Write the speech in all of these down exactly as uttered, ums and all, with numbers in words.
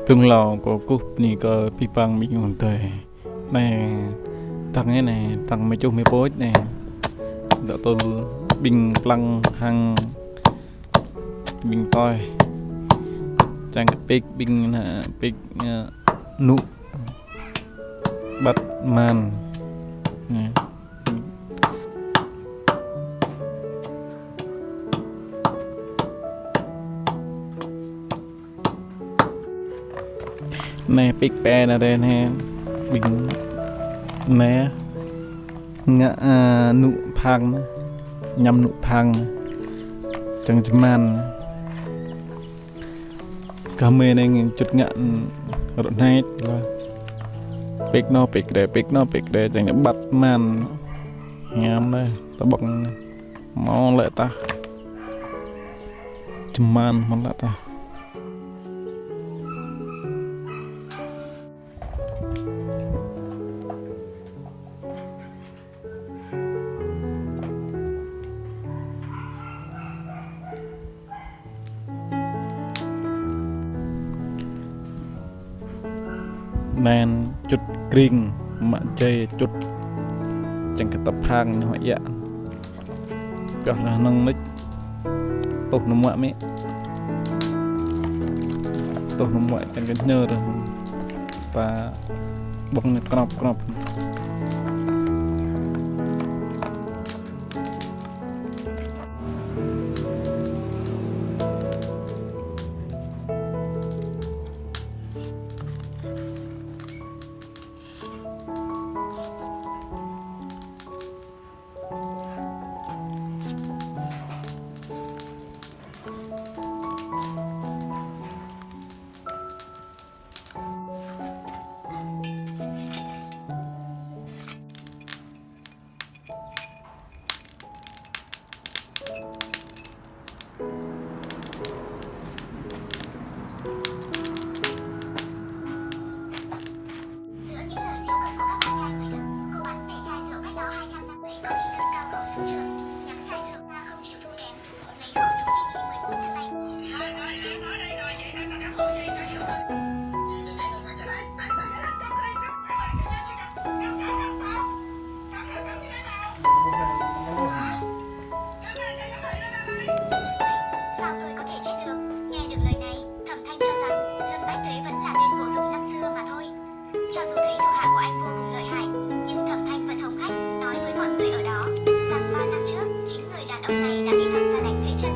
Blung hlâo kâo kơkuh bơni kơ abih bang ƀing ayŏng adơi. Anai, tăng anai, tăng mơčuh mơpôč anai. Dŏ tơl ƀing plăng hăng ƀing tơi. Čang kơ pik ƀing anai, pik, ơ, nŭ. Ƀăt man. Anai. Anai pik pe anai rai anai. Ƀing anai ngă, a, nŭ phang anai. Añăm nŭ phang anai. Čang čơman. Kơ mơi anai čut ngă rơ̆ hnai lah. Pik nŏ, pik rai, pik nŏ, pik rai, čang ƀăt man. Hiam lah, tơƀŏng anai. Hmâo lĕ tah. Čơman hmâo lĕ tah. Anai čut kring, mă jai čut, čang kơ tơphang ñu hŏ iă. Pioh lah nŏng nĕč. Tuh nŭ muă mĕ. Tuh nŭ muă čang kơ ñơr. Pă ƀŏng anai krŏp krŏp. Giữa những lời diễu cợt của các bạn trai người Đức, cô bán mẹ chai rượu cách đó hai trăm năm mươi có ý tưởng cao khẩu súng trường, nhắm chai rượu ra không chịu thua kém. Sao tôi có thể chết được? Nghe được lời này, Thẩm Thanh cho rằng Lâm Bách Tuế vẫn là tên bổ sung năm xưa mà thôi. Cho dù thấy thuộc hạ của anh vô cùng lợi hại, nhưng Thẩm Thanh vẫn hống hách nói với mọi người ở đó rằng ba năm trước, chính người đàn ông này đã bị Thẩm gia đánh gãy chân,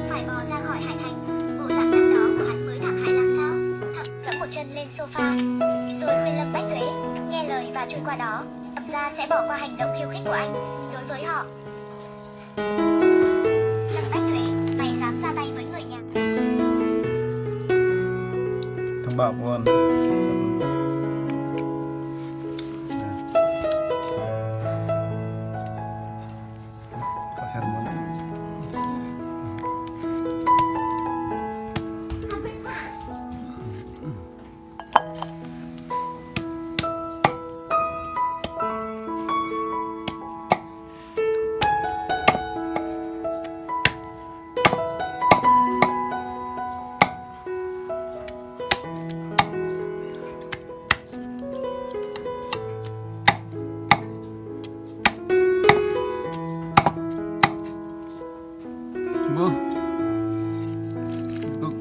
phải bò ra khỏi Hải Thành. Bộ dạng năm đó của hắn mới thảm hại làm sao? Thẩm giẫm một chân lên sofa, rồi khuyên Lâm Bách Tuế nghe lời và chui qua đó. Thẩm gia sẽ bỏ qua hành động khiêu khích của anh. Đối với họ, Lâm Bách Tuế, mày dám ra tay với người nhà. Thông báo luôn. Bơ. Tutup.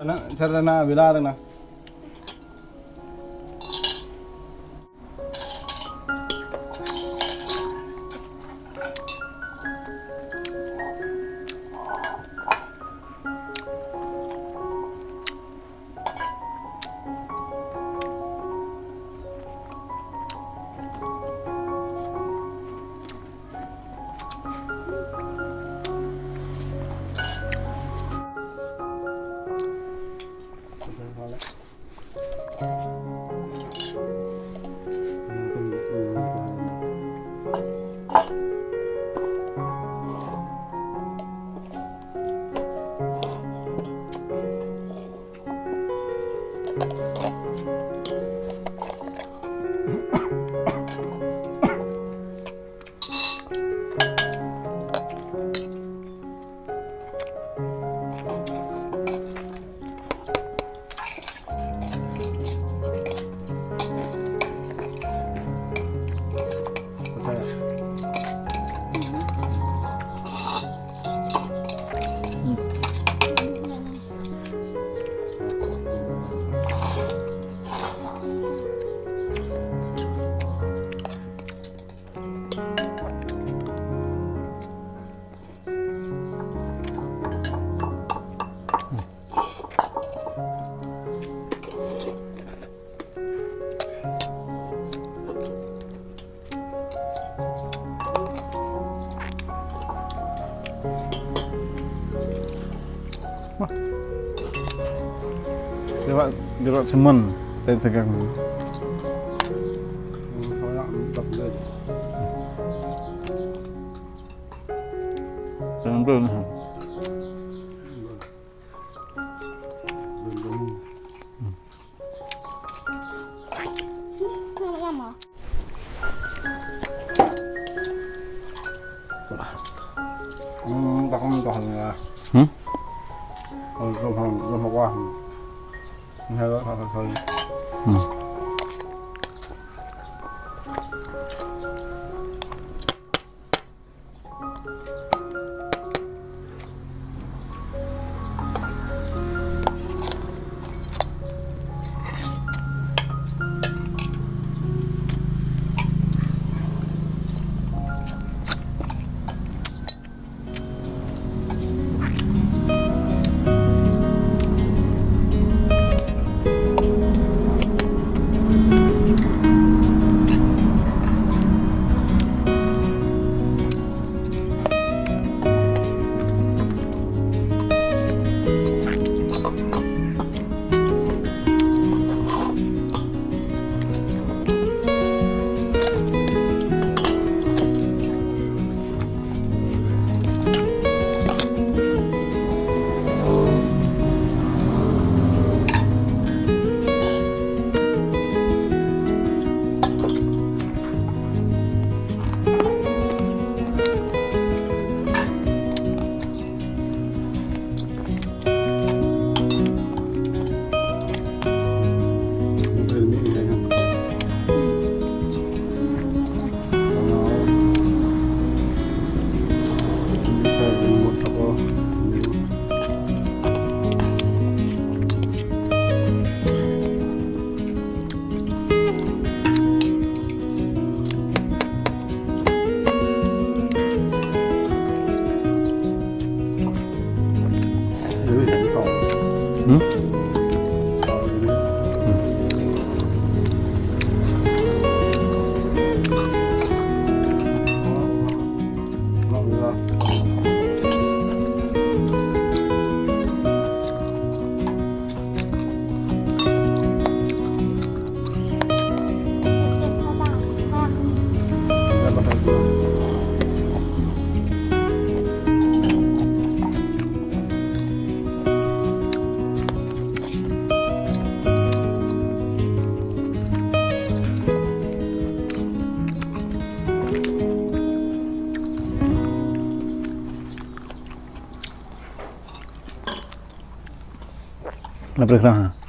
Anai, cara na bila na. Wah. Dia buat, dia buat semen, saya segang. Jangan dulu, nah. Hmm, tak kau minta hal ni lah. Hmm? Kalau belum, belum apa. Ini hal, hal, hal. Hmm. Labrah lah.